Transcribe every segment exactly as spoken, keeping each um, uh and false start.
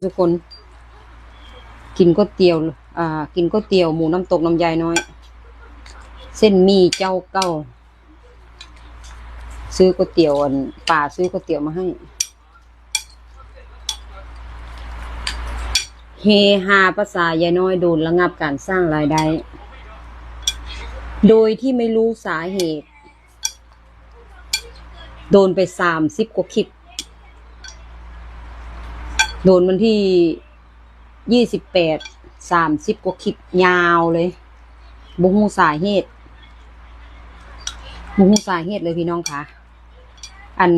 ทุกคน กินก๋วยเตี๋ยว อ่า กินก๋วยเตี๋ยวหมูน้ำตกน้ำยายน้อย เส้นหมี่เจ้าเก่า ซื้อก๋วยเตี๋ยว อัน ป้าซื้อก๋วยเตี๋ยวมาให้ เฮฮาภาษายายน้อย โดนระงับการสร้างรายได้ โดยที่ไม่รู้สาเหตุ โดนไปสามสิบกว่าคลิป โดนวันที่ยี่สิบแปด สามสิบกว่าคลิป ยาวเลย บ่ฮู้สาเหตุ บ่ฮู้สาเหตุเลยพี่น้องคะ อัน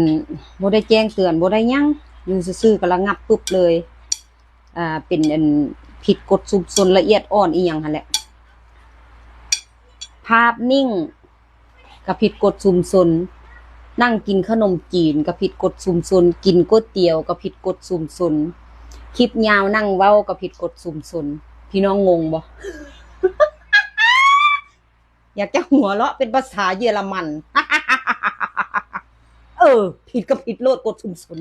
บ่ได้แจ้งเตือน บ่ได้หยัง อยู่ซื่อๆ ก็ระงับปึ๊บเลย อ่า เป็นอันผิดกฎชุมชนละเอียดอ่อนอีหยังหั่นแหละ ภาพนิ่งก็ผิดกฎชุมชน นั่งกินขนมจีนก็ผิดกฎชุมชน กินก๋วยเตี๋ยวก็ผิดกฎชุมชน คลิปยาวนั่งเว้าก็ผิดกฎชุมชน พี่น้องงงบ่ อยากจะหัวเราะเป็นภาษาเยอรมัน เออ ผิดก็ผิดโลดกฎชุมชน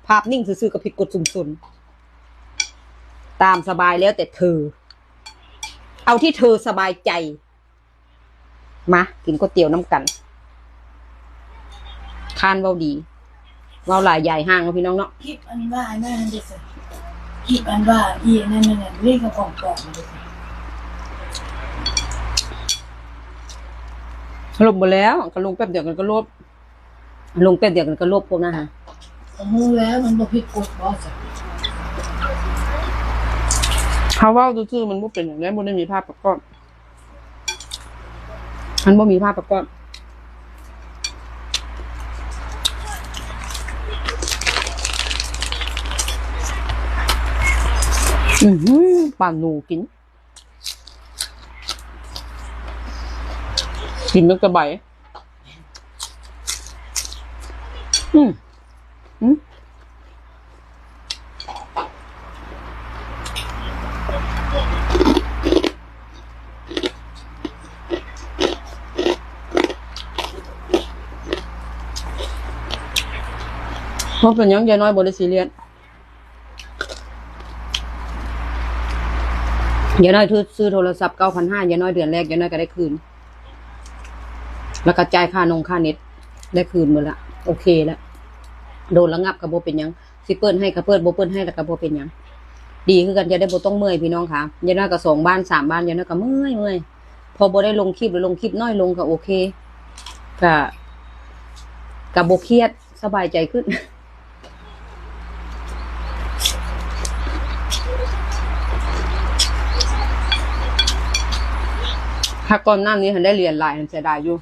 ภาพนิ่งซื่อๆก็ผิดกฎชุมชน ตามสบายแล้วแต่เธอ เอาที่เธอสบายใจ มา กินก๋วยเตี๋ยวน้ำกัน คานเว้าดี เว้าหลายยายห้างเนาะพี่น้องเนาะ คลิปอันว่าอันนั้นเด้อสิ คลิปอันว่าอีนั่นนั่นน่ะ เล่นกับของปลอมมาเด้อสิ ลบหมดแล้ว ก็ลงแป๊บเดียวกันก็ลบ ลงแป๊บเดียวกันก็ลบพวกนั้นค่ะ ผมรู้แล้วมันบ่ผิดกฎบ่จ้ะ เขาเว้าซื่อๆมันบ่เป็นหยังได๋ บ่ได้มีภาพประกอบ มันบ่มีภาพประกอบ อื้อหือ ปานหนูกิน กินตั้งแต่ใบ อืม อืม บ่เป็นหยัง ยายน้อยบ่ได้ซีเรียส ยายน้อยซื้อ ซื้อโทรศัพท์เก้าพันห้า ยายน้อยเดือนแรก ยายน้อยก็ได้คืน แล้วก็จ่ายค่านงค่าเน็ต ได้คืนหมดละ โอเคละ โดนระงับก็บ่เป็นหยัง สิเปิดให้ก็เปิด บ่เปิดให้แล้วก็บ่เป็นหยัง ดีคือกัน จะได้บ่ต้องเมื่อยพี่น้องคะ ยายน้อยก็สองบ้านสามบ้าน ยายน้อยก็เมื่อยเมื่อย พอบ่ได้ลงคลิป หรือลงคลิปน้อยลงก็โอเค ก็ ก็บ่เครียด สบายใจขึ้น ถ้าก่อนหน้านี้หั้นได้เหรียญหลาย หั้นเสียดายอยู่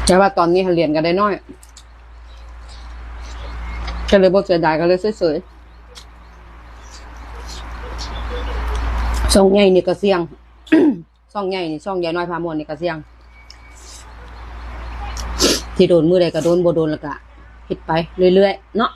แต่ว่าตอนนี้หั้นเหรียญก็ได้น้อย ก็เลยบ่เสียดาย ก็เลยเฉยๆ ช่องใหญ่นี่ก็เสี่ยง ช่องใหญ่นี่ ช่องยายน้อยพาม่วนนี่ก็เสี่ยง สิโดนมื้อใดก็โดน บ่โดนแล้วก็เฮ็ดไปเรื่อยๆ เนาะ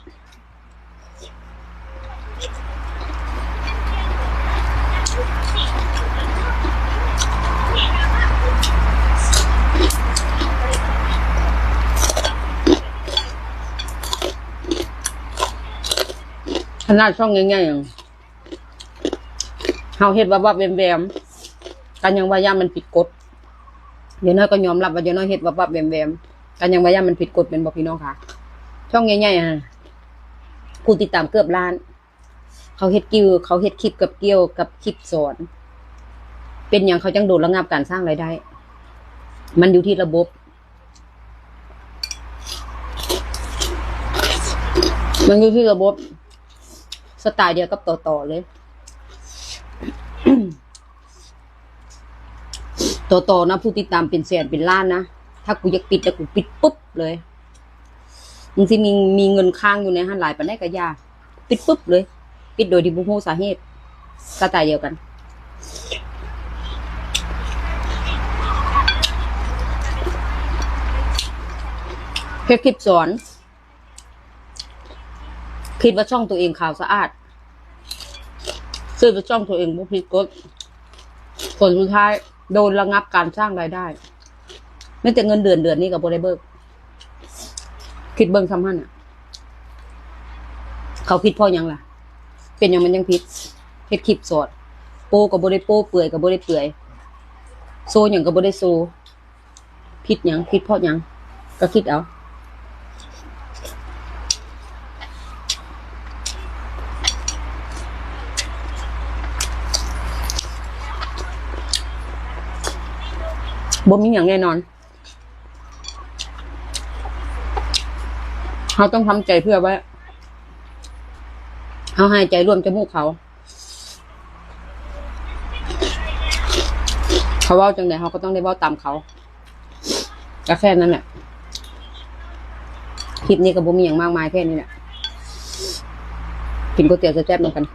ขนาดช่องใหญ่ๆ เฮาเฮ็ดวับๆ แวมๆ ก็ยังว่าย่านมันผิดกฎ ยายน้อยก็ยอมรับว่ายายน้อยเฮ็ดวับๆ แวมๆ ก็ยังว่าย่านมันผิดกฎ แม่นบ่พี่น้องคะ ช่องใหญ่ๆ อะ ผู้ติดตามเกือบล้าน เขาเฮ็ดกิว เขาเฮ็ดคลิปกับเกี่ยวกับคลิปสอน เป็นหยังเขาจังโดนระงับการสร้างรายได้ มันอยู่ที่ระบบ มันอยู่ที่ระบบ สไตล์เดียวกับต่อๆ เลย ต่อๆ นะ ผู้ติดตามเป็นแสนเป็นล้านนะ ถ้ากูอยากปิดแล้วกูปิดปุ๊บเลย มึงสิมี มีเงินค้างอยู่ในหั้นหลายปานใดก็อย่า ปิดปุ๊บเลย ปิดโดยที่บ่ฮู้สาเหตุ สไตล์เดียวกัน เฮ็ดคลิปสอน คิดว่าช่องตัวเองขาวสะอาด คิดว่าช่องตัวเองบ่ผิดกฎ ผลสุดท้ายโดนระงับการสร้างรายได้ แม้แต่เงินเดือนเดือนนี้ก็บ่ได้เบิก คิดเบิ่งส่ำหั่นน่ะ เขาผิดเพราะหยังล่ะ เป็นหยังมันยังผิด เฮ็ดคลิปสอด โป๊ก็บ่ได้โป๊ เปื่อยก็บ่ได้เปื่อย โชว์หยังก็บ่ได้โชว์ ผิดหยัง ผิดเพราะหยัง ก็คิดเอา บ่มีหยังแน่นอน เราต้องทำใจเพื่อไว้ เราหายใจร่วมจมูกเขา เขาเว้าจั่งใด เราก็ต้องได้เว้าตามเขา ก็แค่นั้นแหละ คลิปนี้ก็บ่มีหยังมากมาย แค่นี้แหละ กินก๋วยเตี๋ยวแซ่บๆนำกัน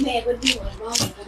แม่เพิ่นอยู่บ้าน